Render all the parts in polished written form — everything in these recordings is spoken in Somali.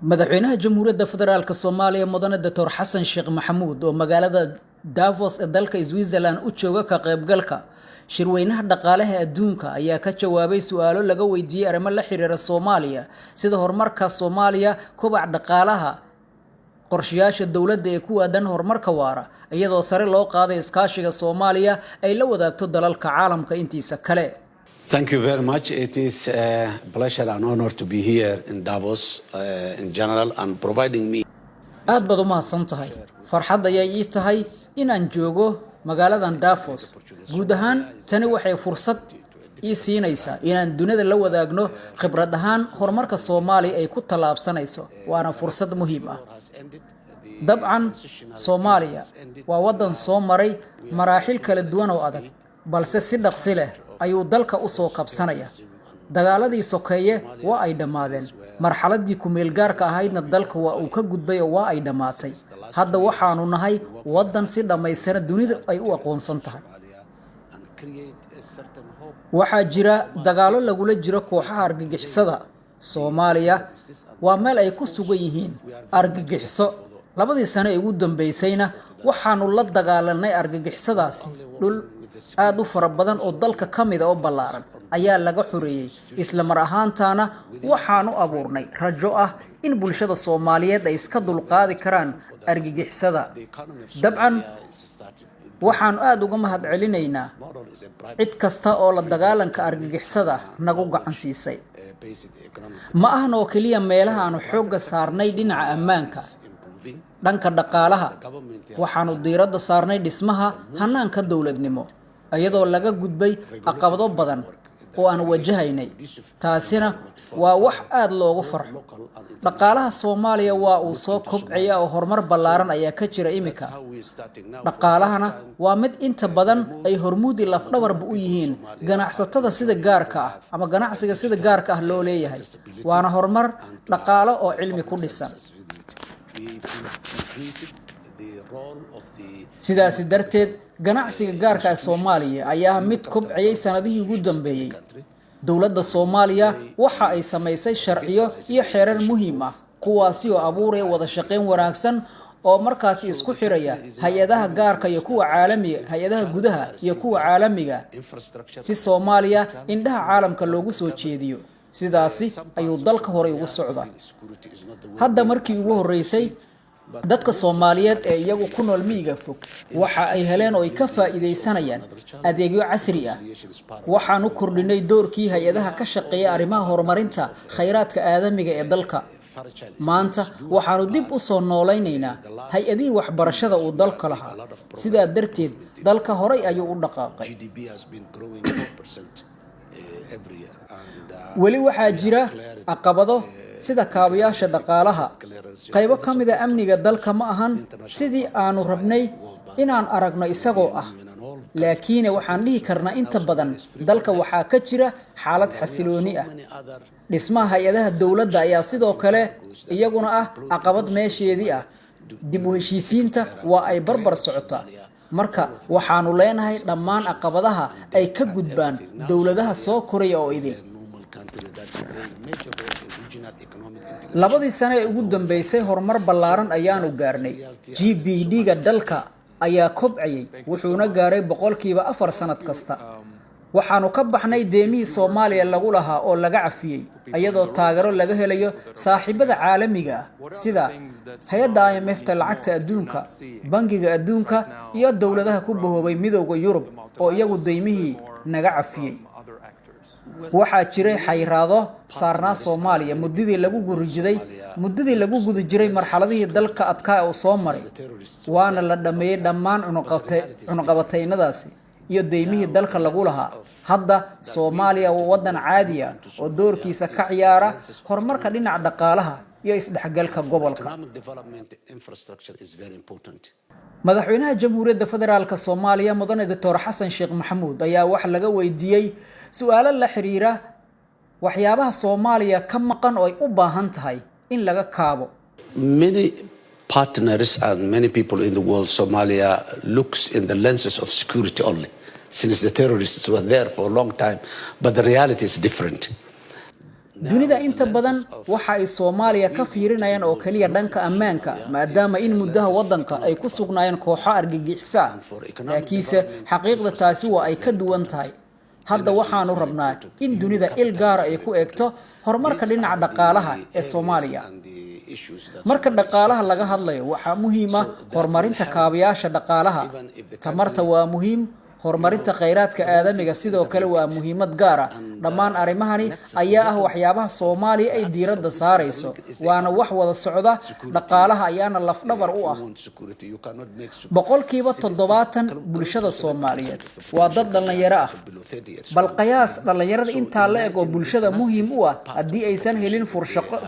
Madaxweynaha Jamhuuriyadda Federaalka Soomaaliya, Mudane Doctor Xasan Sheekh Maxamuud, oo magaalada Davos ee dalka Switzerland u jooga ka qaybgalka shirweynaha dhaqaalaha adduunka, ayaa ka jawaabay su-aalo laga weydiiyey arrimo la xiriira Soomaaliya, sida horumarka Soomaaliya, kobac dhaqaalaha, qorshayaasha dowladda ee ku aadan horumarka waara, iyadoo sare loo qaaday iskaashiga Soomaaliya ay la wadaagto dalalka caalamka intiisa kale. Thank you very much. It is a pleasure and honor to be here in Davos in general and providing me Aad baad u mahadsan tahay. Farxad ayay ii tahay inaan joogo magaaladan Davos guud ahaan. Tani waxay fursad ii siinaysaa inaan dunida la wadaagno khibrad ahaan horumarka Soomaaliya ay ku tallaabsanayso, waana fursad muhiim ah. Dabcan, Soomaaliya waa waddan soo maray maraaxil kala duwan oo adag, balse si dhaqsi leh ayuu dalka u soo kabsanaya. Dagaaladii sokeeye waa ay dhammaadeen, marxaladii ku-meelgaarka ahaydna dalka waa uu ka gudbay oo waa ay dhammaatay. Hadda waxaanu nahay waddan si dhammaystiran dunida ay u aqoonsan tahay. Waxaa jira dagaallo lagula jiro kooxaha argagixisada. Soomaaliya waa meel ay ku sugan yihiin argagixiso. 2dii sano ee ugu dambeysayna waxaanu la dagaalanay argagixisadaasi. Dhul aada u fara badan oo dalka ka mida oo ballaaran ayaa laga xoreeyey. Isla mar ahaantaana waxaanu abuurnay rajo ah in bulshada Soomaaliyeed ay iska dulqaadi karaan argagixisada. Dabcan, waxaanu aada uga mahad celinaynaa cid kasta oo la dagaalanka argagixisada nagu gacan siisay. Ma ahan oo keliya meelaha aanu xoogga saarnay dhinaca ammaanka. Dhanka dhaqaalaha, waxaanu diiradda saarnay dhismaha hanaanka dowladnimo, iyadoo laga gudbay caqabado badan oo aan wajahaynay. Taasina waa wax aada loogu farxo. Dhaqaalaha Soomaaliya waa uu soo kobcaya oo horumar ballaaran ayaa ka jira imika. Dhaqaalahana waa mid inta badan ay hormuudi lafdhabarba u yihiin ganacsatada sida gaarka ah ama ganacsiga sida gaarka ah loo leeyahay, waana horumar dhaqaalo oo cilmi ku dhisan. Sidaasi darteed, ganacsiga gaarka ah Soomaaliya ayaa mid kobcayay sanadihii ugu dambeeyey. Dowladda Soomaaliya waxa ay samaysay sharciyo iyo xeerar muhiim ah, kuwaasi oo abuuraya wada shaqayn wanaagsan oo markaasi isku xiraya hay-adaha gaarka iyo kuwa caalamiga, hay-adaha gudaha iyo kuwa caalamiga, si Soomaaliya indhaha caalamka loogu soo jeediyo. Sidaasi ayuu dalka horay ugu socdaa. Hadda markii ugu horreysay, dadka Soomaaliyeed ee iyagu ku nool miyiga fog waxa ay heleen oo ay ka faa'iidaysanayaan adeegyo casri ah. Waxaanu kordhinay doorkii hay-adaha ka shaqeeya arrimaha horumarinta khayraadka aadamiga ee dalka. Maanta waxaanu dib u soo noolaynaynaa hay-adihii waxbarashada uu dalka lahaa. Sidaa darteed, dalka horay ayuu u dhaqaaqay. GDP has been growing 4% every year. And Weli waxaa jira caqabado sida kaabayaasha dhaqaalaha. Qaybo ka mida amniga dalka ma ahan sidii aanu rabnay inaan aragno isagoo ah, laakiin waxaan dhihi karnaa inta badan dalka waxaa ka jira xaalad xasilooni ah. Dhismaha hay-adaha dowladda ayaa sidoo kale iyaguna ah caqabad meesheedii ah. Dib u heshiisiinta waa ay barbar socotaa. Marka waxaanu leenahay dhammaan caqabadaha ay ka gudbaan dowladaha soo koraya oo idil. Normal country that's playing major role in regional economic integration. 2dii sano ee ugu dambeysay, horumar ballaaran ayaanu gaarnay. GDP-ga dalka ayaa kobcayay, wuxuuna gaaray 4% sanad kasta. Waxaanu ka baxnay deemihii Soomaaliya lagu lahaa oo laga cafiyey, iyadoo taageero laga helayo saaxiibada caalamiga ah sida hay-adda IMF-ta, lacagta adduunka, Bangiga Adduunka iyo dowladaha ku bahoobay Midowda Yurub oo iyagu deymihii naga cafiyey. Waxaa jiray xayraado saarnaa Soomaaliya muddadii lagu guda jiray marxaladihii dalka adkaa uu soo maray, waana la dhammeeyey dhammaan cunuqabataynadaasi iyo deymihii dalka lagu lahaa. Hadda Soomaaliya waa waddan caadi ah oo doorkiisa ka ciyaara horumarka dhinaca dhaqaalaha iyo isdhexgalka gobolka. Economic development infrastructure is very important. Madaxweynaha Jamhuuriyadda Federaalka Soomaaliya, Mudane Doctor Xasan Sheekh Maxamuud, ayaa wax laga weydiiyey su-aalo la xiriira waxyaabaha Soomaaliya ka maqan oo ay u baahan tahay in laga kaabo. Many partners and many people in the world, Somalia looks in the lenses of security only, since the terrorists were there for a long time. But the reality is different. Dunida inta badan waxa ay Soomaaliya ka fiirinayaan oo keliya dhanka ammaanka, maadaama in muddaha waddanka ay ku sugnaayeen kooxo argagixiso ah, laakiinse xaqiiqda taasi waa ay ka duwan tahay. Hadda waxaanu rabnaa in dunida il gaara ay ku eegto horumarka dhinaca dhaqaalaha ee Soomaaliya. Marka dhaqaalaha laga hadlayo, waxaa muhiim ah horumarinta kaabayaasha dhaqaalaha. Tamarta waa muhiim, horumarinta kheyraadka aadamiga sidoo kale waa muhiimad gaar ah. Dhammaan arrimahani ayaa ah waxyaabaha Soomaaliya ay diiradda saarayso, waana wax wada socda. Dhaqaalaha ayaana lafdhabar u ah. 70% bulshada Soomaaliyeed waa dad dhallinyaro ah. Bal qiyaas dhallinyarada intaa la eg oo bulshada muhiim u ah, haddii aysan helin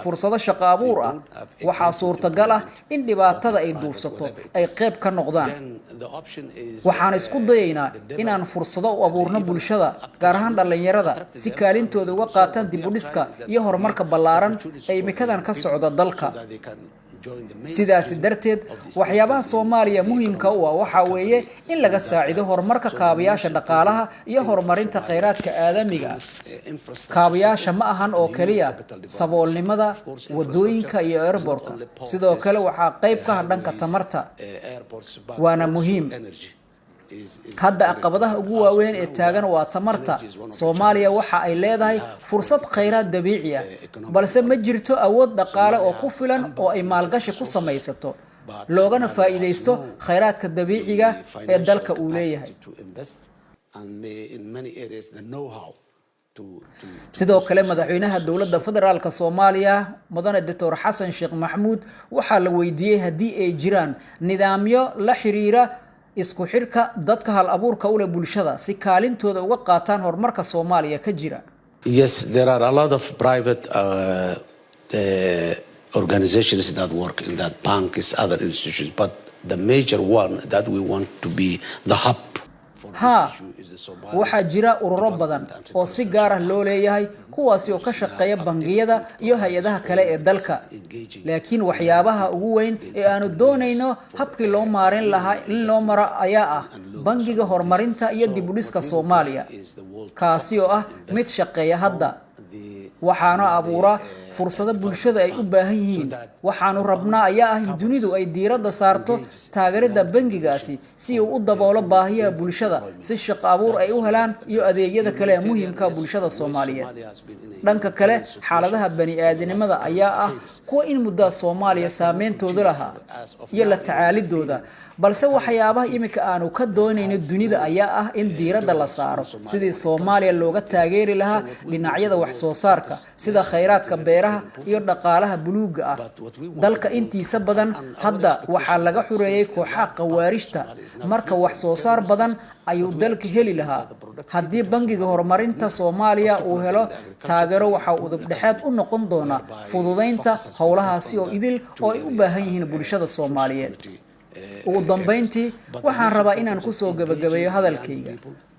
fursado shaqo abuur ah, waxaa suurtagal ah in dhibaatada ay duufsato ay qayb ka noqdaan. Waxaan isku dayaynaa inaan fursado u abuurno bulshada, gaar ahaan dhallinyarada, si kaalintooda uga qaataan dib u dhiska iyo horumarka ballaaran ee imikadan ka socda dalka. Sidaasi darteed, waxyaabaha Soomaaliya muhiimka u ah waxaa weeye in laga saacido horumarka kaabayaasha dhaqaalaha iyo horumarinta kheyraadka aadamiga ah. Kaabayaasha ma ahan oo keliya saboolnimada, wadooyinka iyo airportka, sidoo kale waxaa qayb ka ah dhanka tamarta, waana muhiim. Hadda caqabadaha ugu waaweyn ee taagan waa tamarta. Soomaaliya waxa ay leedahay fursad kheyraad dabiici ah, balse ma jirto awood dhaqaale oo ku filan oo ay maalgashi ku samaysato loogana faa'iidaysto kheyraadka dabiiciga ee dalka uu leeyahay. In many areas, the know-how Sidoo kale, madaxweynaha Dowladda Federaalka Soomaaliya, mudane Doctor Xasan Sheekh Maxamuud, waxaa la weydiiyey haddii ay jiraan nidaamyo la xiriira isku xidhka dadka hal abuurka u leh bulshada si kaalintooda uga qaataan horumarka Soomaaliya ka jira. Yes, there are a lot of private organizations that work in that, banks, other institutions, but the major one that we want to be the hub. Haa, waxaa jira ururo badan oo si gaar ah loo leeyahay, kuwaasi oo ka shaqeeya bangiyada iyo hay-adaha kale ee dalka, laakiin waxyaabaha ugu weyn ee aanu doonayno habkii loo maarin lahaa in loo maro ayaa ah Bangiga Horumarinta iyo Dib u Dhiska Soomaaliya, kaasi oo ah mid shaqeeya hadda, waxaana abuura fursado bulshada ay u baahan yihiin. Waxaanu rabnaa ayaa ah in dunidu ay diiradda saarto taageerada bangigaasi si uu u daboolo baahiyaha bulshada, si shaqo abuur ay u helaan iyo adeegyada kale ee muhiimka bulshada Soomaaliyeed. Dhanka kale, xaaladaha bani-aadinimada ayaa ah kuwa in muddaa Soomaaliya saameyntooda lahaa iyo la tacaalidooda, balse waxyaabaha iminka aanu ka doonayno dunida ayaa ah in diiradda la saaro sidii Soomaaliya looga taageeri lahaa dhinacyada wax soo saarka, sida khayraadka beeraha iyo dhaqaalaha buluugga ah. Dalka intiisa badan hadda waxaa laga xureeyey kooxaha khawaarijta, marka wax soo saar badan ayuu dalka heli lahaa. Haddii Bangiga Horumarinta Soomaaliya uu helo taageero, waxaa udubdhexeed u noqon doona fududaynta howlahaasi oo idil oo ay u baahan yihiin bulshada Soomaaliyeed. Ugu dambayntii, waxaan rabaa inaan kusoo gebagabeeyo hadalkayga: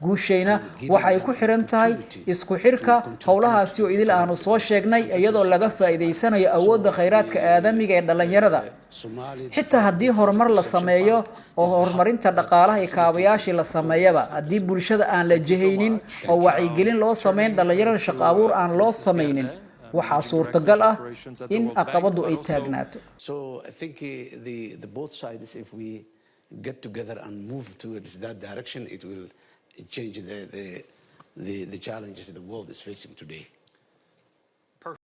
guushayna waxay ku xiran tahay isku xirka howlahaasi oo idil aanu soo sheegnay, iyadoo laga faa'iidaysanayo awoodda khayraadka aadamiga ee dhallinyarada. Xitaa haddii horumar la sameeyo oo horumarinta dhaqaalaha iyo kaabayaashii la sameeyaba, haddii bulshada aan la jehaynin oo wacyigelin loo samayn dhallinyarada, shaqo abuur aan loo samaynin, waxaa suurtagal ah in caqabadu ay taagnaato. So I think the both sides, if we get together and move towards that direction, it will change the challenges the world is facing today.